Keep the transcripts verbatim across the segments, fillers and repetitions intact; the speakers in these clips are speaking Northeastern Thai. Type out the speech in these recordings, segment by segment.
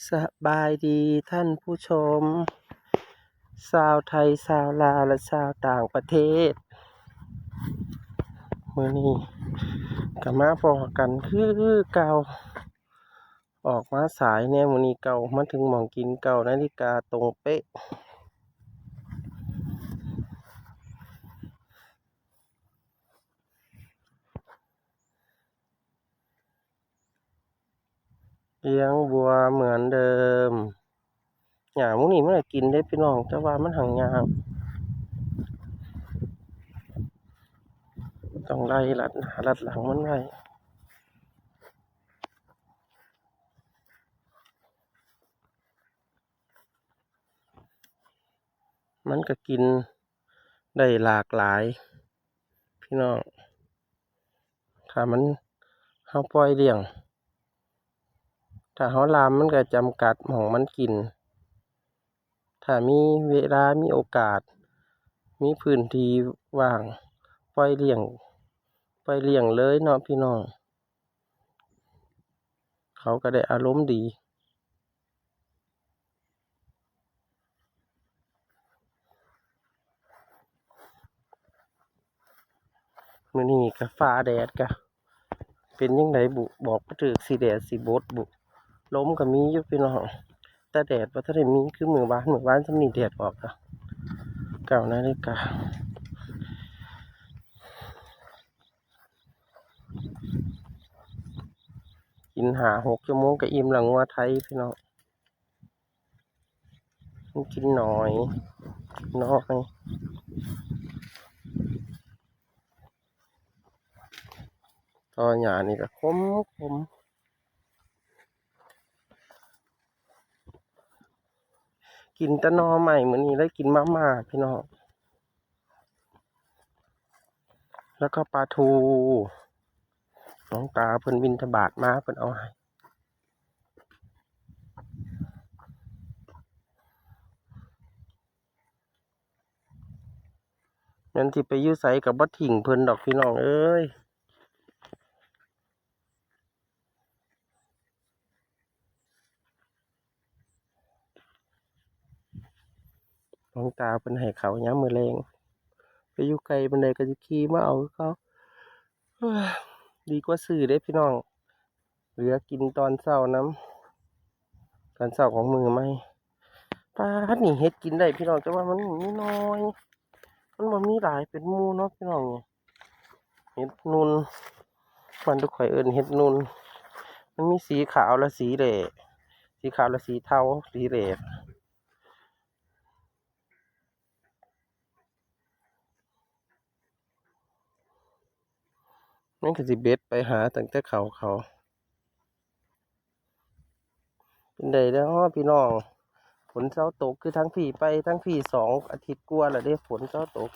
สบายดีท่านผู้ชม ชาวไทย ชาวลาว และชาวต่างประเทศ มื้อนี้ก็มาพ้อกันคือเก่า ออกมาสายแน่มื้อนี้ เก้า มาถึงหม่องกิน เก้านาฬิกาตรงเป๊ะ เลี้ยงวัวเหมือนเดิม หญ้าหมู่นี้มันก็กินเด้พี่น้อง แต่ว่ามันหังยาก ต้องไล่ลัดหน้าลัดหลังมันไว้ มันก็กินได้หลากหลาย พี่น้อง ถ้ามัน เฮาปล่อยเลี้ยง ถ้าเฮาล่ามมันก็จำกัดหม่องมันกิน ถ้ามีเวลา มีโอกาส มีพื้นที่ว่าง ปล่อยเลี้ยง ปล่อยเลี้ยงเลยเนาะพี่น้อง เขาก็ได้อารมณ์ดี มื้อนี้ก็ฟ้าแดดก็เป็นจั่งใดบุ บอกบ่ถูก สิแดดสิบดบุ ลมก็มีอยู่พี่น้อง แต่แดดบ่ทันได้มีคือมื้อวาน มื้อวานส่ำนี้แดดออกแล้ว เก้านาฬิกา กินห้าหกชั่วโมงก็อิ่มแล้ว งัวไทยพี่น้อง มันกินน้อย น้อย ตอหญ้านี่ก็ขมขม กินแต่หน่อไม้ มื้อนี้เลยกินมาม่าพี่น้อง แล้วก็ปลาทู หลวงตาเพิ่นบิณฑบาตมา เพิ่นเอาให้ แม่นสิไปอยู่ไสก็บ่ทิ้งเพิ่นดอกพี่น้องเอ้ย หลวงตาเพิ่นให้ข้าวยามมื้อแลง ไปอยู่ไกลปานใดก็สิขี่มาเอาคือเก่า ดีกว่าซื้อเด้พี่น้อง เหลือกินตอนเช้านำ ตอนเช้าของมื้อใหม่ ป๊าด นี่เห็ดกินได้พี่น้อง แต่ว่ามันมีน้อย มันบ่มีหลายเป็นหมู่เนาะพี่น้อง เห็ดนุ่น บ้านตุข่อยเอิ้นเห็ดนุ่น มันมีสีขาวและสีแหล่ สีขาวและสีเทา สีแหล่ มันก็สิเบ็ดไปหาตั้งแต่เขา เขา เป็นใดเนาะพี่น้อง ฝนเซาตก คือทั้งพี้ไป ทั้งพี้สองอาทิตย์กว่าแล้วเด้ ฝนเซาตก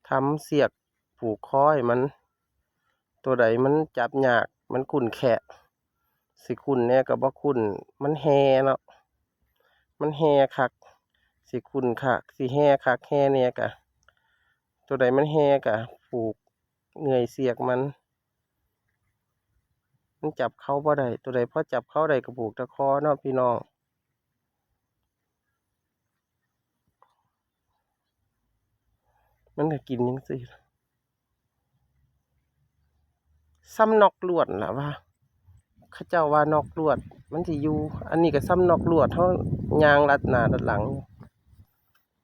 ทำเสียกผูกคอให้มัน ตัวใดมันจับยาก มันคุ้นแคะ สิคุ้นแหน่ก็บ่คุ้น มันแห่เนาะ มันแห่คัก สิคุ้นคัก สิแห่คักแห่แหน่ก็ ตัวใดมันแห่ก็ผูกเงื่อยเสียกมัน มันจับเค้าบ่ได้ ตัวใดพอจับเค้าได้ก็ผูกแต่คอเนาะพี่น้อง มันก็กินจั่งซี้ ส่ำนกลวดล่ะว่า เขาเจ้าว่านกลวด มันสิอยู่ อันนี้ก็ส่ำนกลวด เฮาย่างลัดหน้าลัดหลัง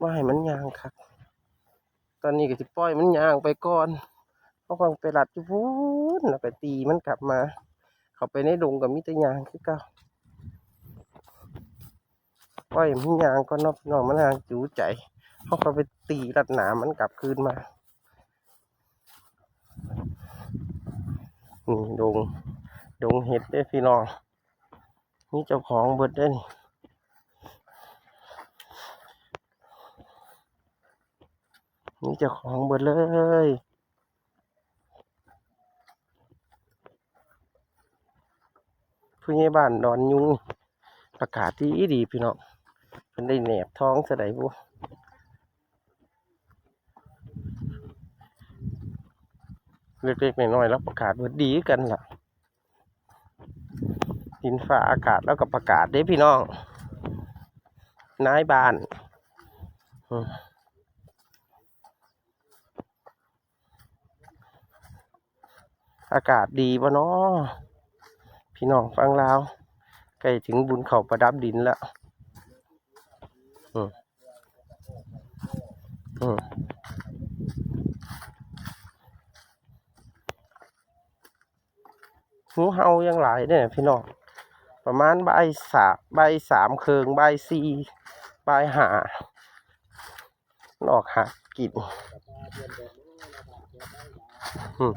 บ่ให้มันย่างคัก ตอนนี้ก็สิปล่อยมันย่างไปก่อน เฮาก็ไปลัดอยู่พู้น แล้วก็ตีมันกลับมา เข้าไปในดงก็มีแต่ย่างคือเก่า ปล่อยมันย่างก่อนเนาะพี่น้อง มันห่างจูใจ เฮาก็ไปตีลัดหน้ามันกลับคืนมา นี่ดง ดงเห็ดเด้อพี่น้อง มีเจ้าของเบิดเด้อนี่ มีเจ้าของเบิดเลย ผู้ใหญ่บ้านดอนยุง อากาศดีดีพี่น้อง เพิ่นได้แหนบท้องซะใดบุ เล็กๆน้อยๆแล้วประกาศว่าดีกันล่ะ ดินฟ้าอากาศแล้วก็ประกาศเด้พี่น้อง นายบ้าน อืม อากาศดีบ่น้อ พี่น้องฝั่งลาว ใกล้ถึงบุญข้าวประดับดินแล้ว อืม อืม งูเห่ายังหลายเด้อพี่น้อง ประมาณบ่ายสาม บ่ายสามครึ่ง บ่ายสี่ บ่ายห้า มันออกหากิน อืม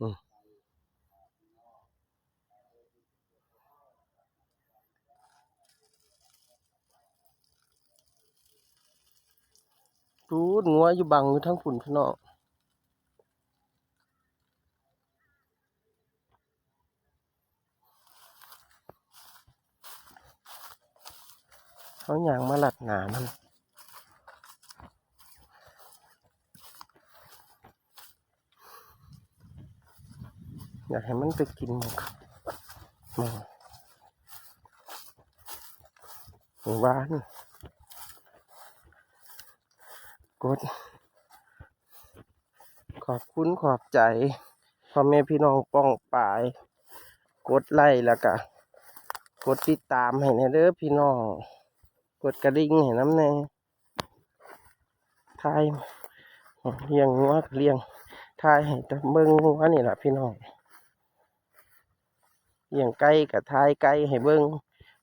อืม พูดงัวอยู่บังอยู่ทั้งฝุ่นพี่น้อง เขาย่างมาลัดหนามัน อยากให้มันไปกินหมากหมากหมู่บ้าน กด ขอบคุณขอบใจ พ่อแม่พี่น้องป้องปาย กดไลค์แล้วก็ กดติดตามให้แหน่เด้อพี่น้อง กดกระดิ่งให้นำแหน่ ถ่าย เลี้ยงงัวก็เลี้ยง ถ่ายให้แต่เบิ่งงัวนี่ล่ะพี่น้อง เลี้ยงไก่ก็ถ่ายไก่ให้เบิ่ง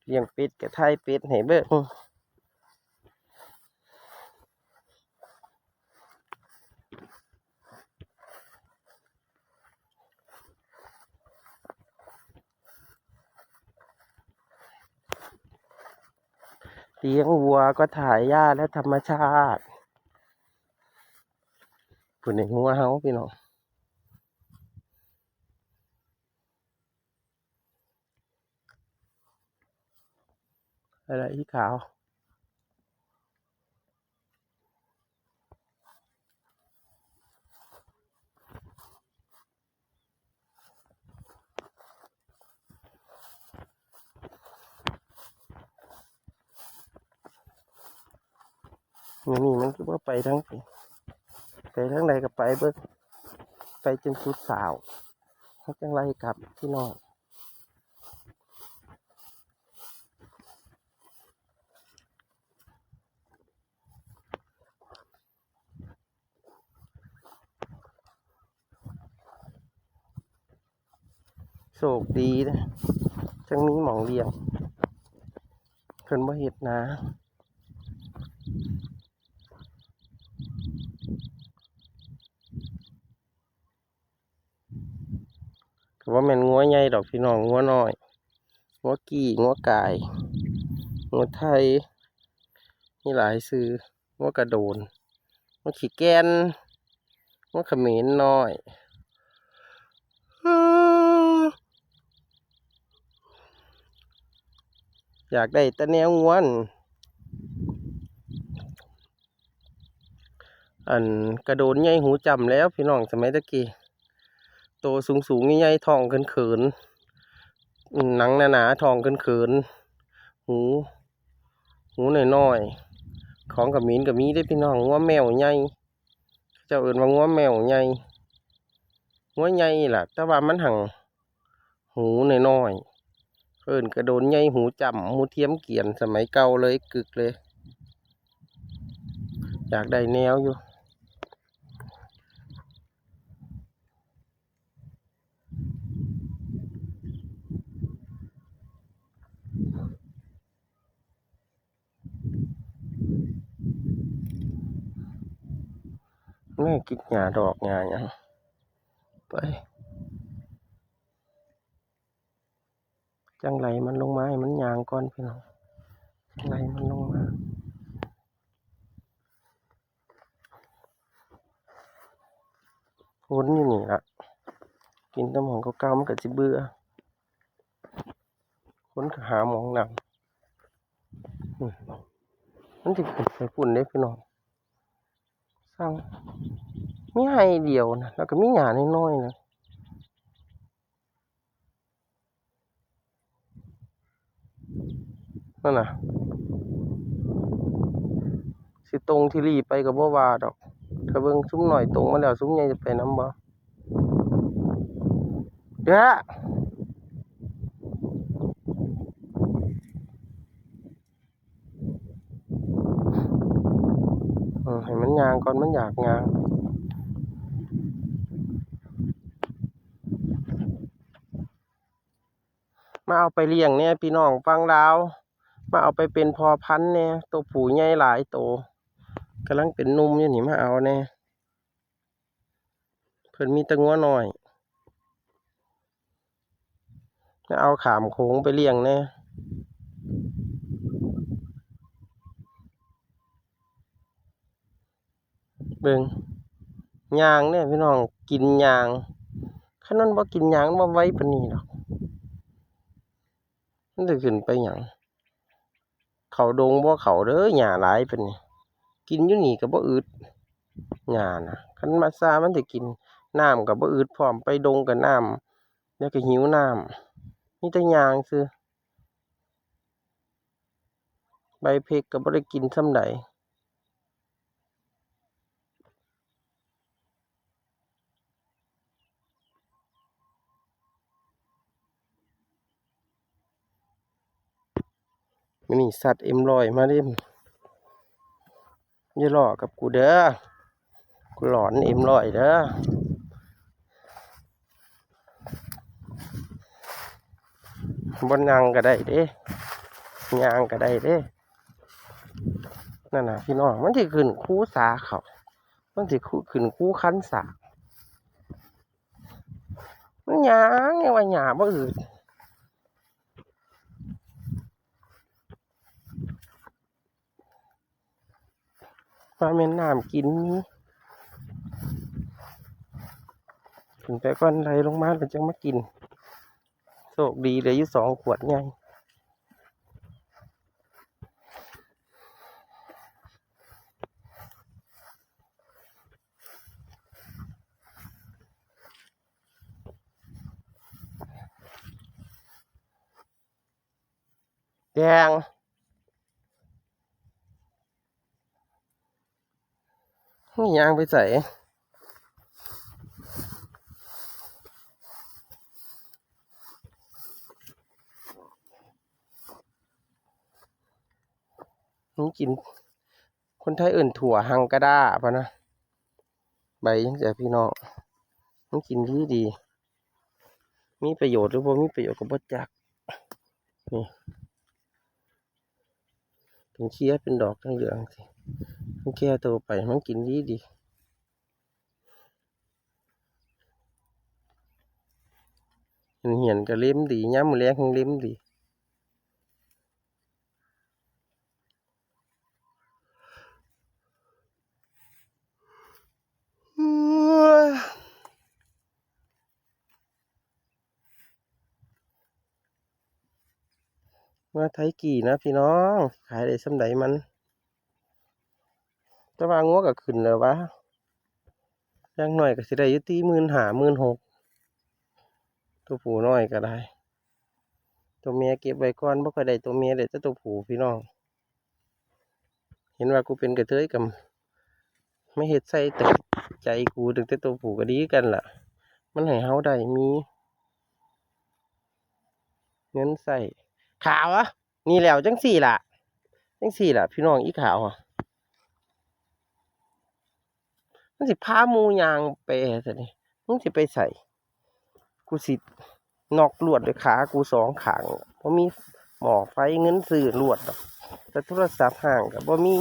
เลี้ยงเป็ดก็ถ่ายเป็ดให้เบิ่ง เลี้ยงวัวก็ถ่ายหญ้าและธรรมชาติ พู้นนี่งัวเฮาพี่น้อง อะไรอีขาว มื้อนี้มันคือบ่ไปทางใด ไปทางใดก็ไปเบิด ไปจนสุดสาว เฮาจั่งไล่กลับพี่น้อง โชคดีเด้อ จั่งมีหม่องเลี้ยง เพิ่นบ่เฮ็ดนา ก็บ่แม่นงัวใหญ่ดอกพี่น้อง งัวน้อย งัวกี้ งัวกาย งัวไทย มีหลายชื่อ งัวกระโดน งัวขี้แก่น งัวเขมรน้อย อยากได้แต่แนวงัว อันกระโดนใหญ่หูจ้ำแล้วพี่น้อง สมัยตะกี้ โตสูงๆ ใหญ่ๆ ท้องเขินๆ หนังหนาๆ ท้องเขินๆ หู หูน้อยๆ ของเขมรก็มีเด้อพี่น้อง งัวแมวใหญ่ เขาเจ้าเอิ้นว่างัวแมวใหญ่ งัวใหญ่ล่ะ แต่ว่ามันหั้น หูน้อยๆ เอิ้นกระโดนใหญ่หูจ้ำ หูเทียมเกวียน สมัยเก่าเลย กึกเลย อยากได้แนวอยู่ แม่กินหญ้าดอกหญ้าหยัง ไป จั่งไล่มันลงมา ให้มันย่างก่อนพี่น้อง จั่งไล่มันลงมา วนอยู่นี่ล่ะ กินแต่หม่องเก่าๆ มันก็สิเบื่อ คนก็หาหม่องนั่ง อืม มันสิขึ้นไปพุ้นเด้พี่น้อง สั่ง มีไฮ่เดียวนะ แล้วก็มีหญ้าน้อยๆ นะ นั่นน่ะ สิตรงที่ลีไปก็บ่ว่าดอก ถ้าเบิ่งซุมน้อยตรงมาแล้ว ซุมใหญ่จะไปนำบ่ เด้อ เออ ให้มันย่างก่อน มันอยากย่าง มาเอาไปเลี้ยงแหน่พี่น้องฝั่งลาว มาเอาไปเป็นพ่อพันธุ์แหน่ ตัวผู้ใหญ่หลายตัว กำลังเป็นหนุ่มอยู่นี่ มาเอาแหน่ เพิ่นมีแต่งัวน้อย มาเอาข้ามโขงไปเลี้ยงแหน่ เบิ่ง ย่างเนี่ยพี่น้อง กินย่าง คันมันบ่กินย่าง มันบ่ไวปานนี้ดอก มันสิขึ้นไปหยัง เข้าดงบ่เข้าเด้อ หญ้าหลายปานนี้ กินอยู่นี่ก็บ่อึด หญ้าน่ะ คันมาซ่ามันสิกิน น้ำก็บ่อึดพร้อม ไปดงก็น้ำ แล้วก็หิวน้ำ มีแต่ย่างซื่อ ใบเพ็กก็บ่ได้กินส่ำใด มื้อนี้ซัดเอ็มร้อยมาเด้ อย่าล้อกับกูเด้อ กูหลอนเอ็มร้อยเด้อ บ่นั่งก็ได้เด้ ย่างก็ได้เด้ นั่นน่ะพี่น้อง มันสิขึ้นคูสาเขา มันสิคู ขึ้นคูคันสา มันย่าง ยังว่าหญ้าบ่อืด ว่าแม่นน้ำกินมี ขึ้นไปก่อน ไหลลงมาแล้วจั่งมากิน โชคดีเหลืออยู่สองขวดใหญ่ แดง นี่ย่างไปใส่ มันกิน คนไทยเอิ้นถั่วฮังกะด้าพะนะ ใบจั่งซี้พี่น้อง มันกินดีดี มีประโยชน์หรือบ่มีประโยชน์ก็บ่จัก นี่ เป็นเคี้ยเป็นดอกเหลืองๆ สิ มันแก่โตไป มันกินดีดี เหี่ยนๆ ก็เล็มดี ยามมื้อแลงแฮ่งเล็มดี ว่าไถกี่นะพี่น้อง ขายได้ส่ำใดมัน แต่ว่างัวก็ขึ้นแล้ววะ อย่างน้อยก็สิได้อยู่ติ หมื่นห้า หมื่นหก ตัวผู้น้อยก็ได้ ตัวแม่เก็บไว้ก่อน บ่ค่อยได้ตัวแม่ ได้แต่ตัวผู้พี่น้อง เห็นว่ากูเป็นกระเทยก็มาเฮ็ดใส่แต่ใจกู ตั้งแต่ตัวผู้ก็ดีคือกันล่ะ มันให้เฮาได้มีเงินใช้ ขาวอะ นี่แหล้วจั่งซี้ล่ะ จั่งซี้ล่ะพี่น้อง อีขาวอะ มันสิพาหมู่ย่างไปซะนี่ มึงสิไปไส กูสิน็อกลวดด้วยขากูสองข้าง บ่มีหม้อไฟ เงินซื้อลวดดอก แต่โทรศัพท์ห้างก็บ่มี